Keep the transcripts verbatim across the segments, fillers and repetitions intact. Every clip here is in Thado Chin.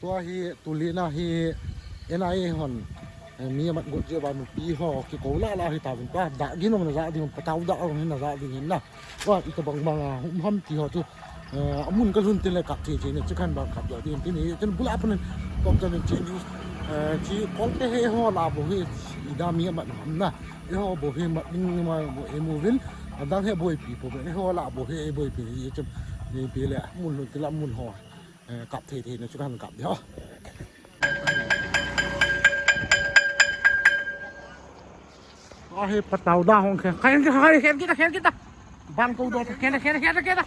Tua hi, tulena hi, N I A hon, eh, mi amat got jeh uva nupi ho, kikou lah lah hi tauvin tua, dah gin ong na jah ding, patau dah ong na jah ding hin na. Tua, itobang bang a, um ham ti ho chu, eh, amun kalhun tin le kap thei thei na, chu kan bang kap doh ding tin, tin bula pan, kom chan chi news, eh, chi Kolte he ho lah bou hi, ida mi amat ham na, eiho bou hi mat ding ma bou, eimu vin, adang hi boipi pou, eiho lah bou hi, eiboipi, ei chu, eipi le, mun lhun tin la mun ho. Eh, kap thei thei na chu kan kap ding ho. Ahi patau dah hong khen. Khen, khen, khen, khen kita, khen kita. Bang kou doh, khen, khen, khen, khen.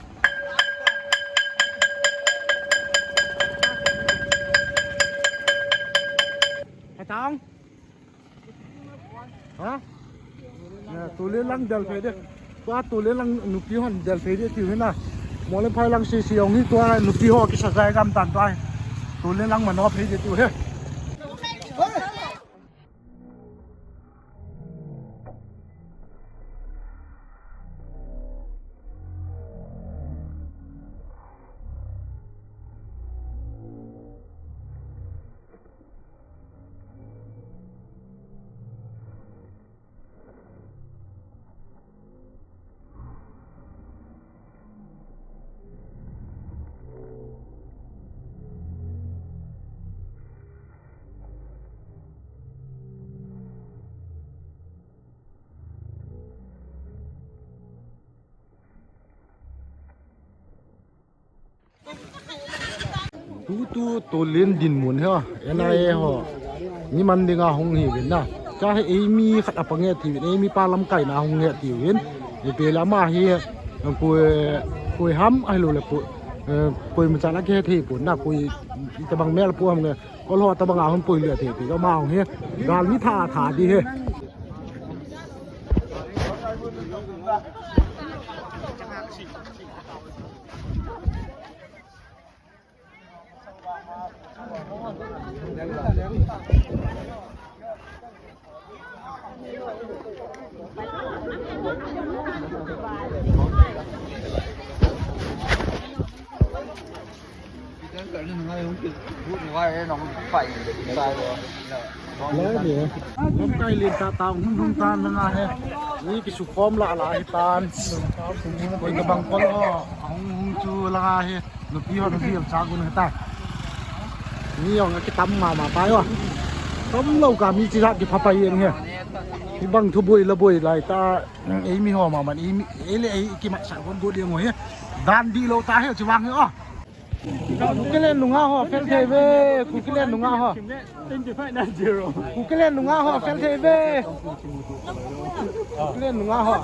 Patau. Ha? Na, tulen lang del phei de. Tua tulen lang nupi hon del phei de tiu hi na. Mole phai lang sisi ong hi tua nupi ho kisa jai gam tan tua. Tulen lang mano phei de tiu hi. Tutu tulen dinmun hi, N I A ho. Mi man dinga hung hi vin na. Cha hi eimi khat apang e ti vin, eimi pa lamkai na hung e ti vin. Ipi le ama hi, koi, koi ham ahilou le koi, eh, koima chan a kihe thei pon na, koi itobang mel pu ham nge. Kol ho tobang a hung pui le thei ti, ama hung hi. Galmi tha tha di hi. Lai le. Lamkai len tah tah hung hung tan na nga he. Ni kisukhom lah lah hi tan. Koi ka bang kol ho. Hung hung chu la nga he. Nupi ho na bil cha gun he ta. Ni jong akitam mama pa jo. Tam lou ka mi chi jat kipha pai jeng he. Hibang thu boi la boi lai ta. Eimi ho mama, eimi, ei le ei kimat sa gon gon jeng ho he. Dan di lou ta he chi vang he o. Kukelen nunga ho fel thei ve, Kukelen nunga ho. Kukelen nunga ho fel thei ve. Kukelen nunga ho.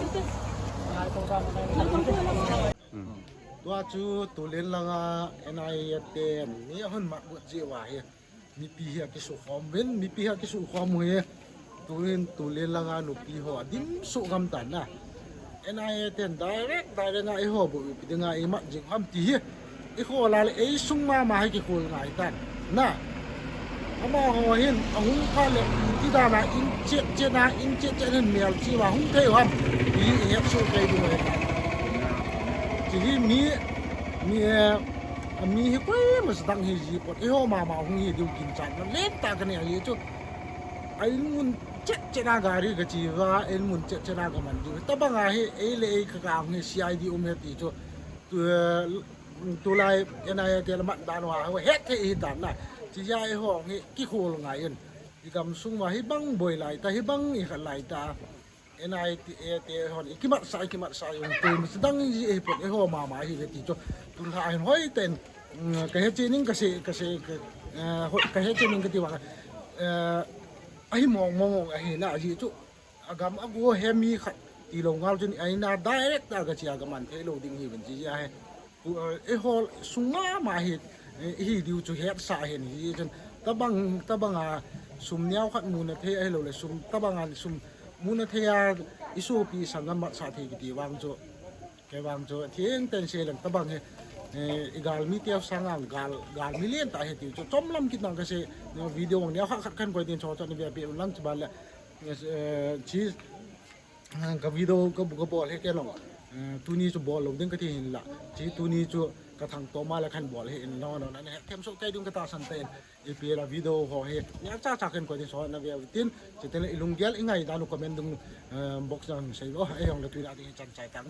Tua chu tulen langa N I A ten mi ahon mat got jeh uva hi. Mipi hi akisukhom uvin, mipi hi akisukhom u hi. Tuin tulen langa nupi ho adim suh gam tan na. N I A ten direct, direct nga eiho bou ipi dinga imat jing ham ti hi. Eiho la le eisung mama hi kikhol ngai tan. Na. Amaho hin ahung phat le iti dan a in chet chet a, in chet chet hin mel chi uva hung thei u ham. Ti hi ihet soh thei diu ahi. Chi hi mi, mi, eh, A mi hi koima sa dang hi ji pon, eiho mama hung hi diu ginchatna lentah kanei ahi chu. A in mun chet chet a gari kache uva, a in mun chet chet a kaman diu. Tabang a hi, ei le ei kakang hi C I D um e ti chu. Tu, eh, tulai N I A te la mat dan uva, het thei hi tan na. Chi jeh a eiho hi kikhol ngai in. I gamsung uva hibang boi lai ta, hibang ikhat lai ta. N I A te hon, ikimat sa, ikimat sa, iung te, mi sa dang ji ahi pon, eiho mama ahi ve ti chu. Tun lha hin hoi ten, mm, kahe che ning kase, kase, ka, eh, hoi, kahe che ning kati vang, eh, ahi mong mong ahi na ji chu. Agam agu he mi khat, ti lou ngal chun, aina direct ta kache a kaman thei lou ding hi ven ji ahi. Ku, eh, eiho sung mama hi, eh, hi diu chu hetsa hin hi chun tabang, tabang a sum neo khat muna thei ahilou le sum tabang a sum muna thei a isopi sanggam matsah thei kiti vang chu, kei vang chu theng ten sei leng tabang hi, eh, igalmi teu sanga gal, galmi lentah hi tiu chu chomlam kit nang kasei, eh, video neo khat khat kan koi din cho cho ni ve pe un lang chu ban le, eh, chi Ka video ka, ka bol hi kei long. Eh, tuni chu bol lou ding kati hin la. Chi tuni chu Ka thangtom a le khan bol hi in no no na he them so kai dung ka ta san te in. Ipi la video ho hi ya cha cha ken ko din so na ve tin. Chuteng le i lunggel i ngai dan u comment dung, eh, box na sei lo. Ei hung le tuina ding hi chan chai tang.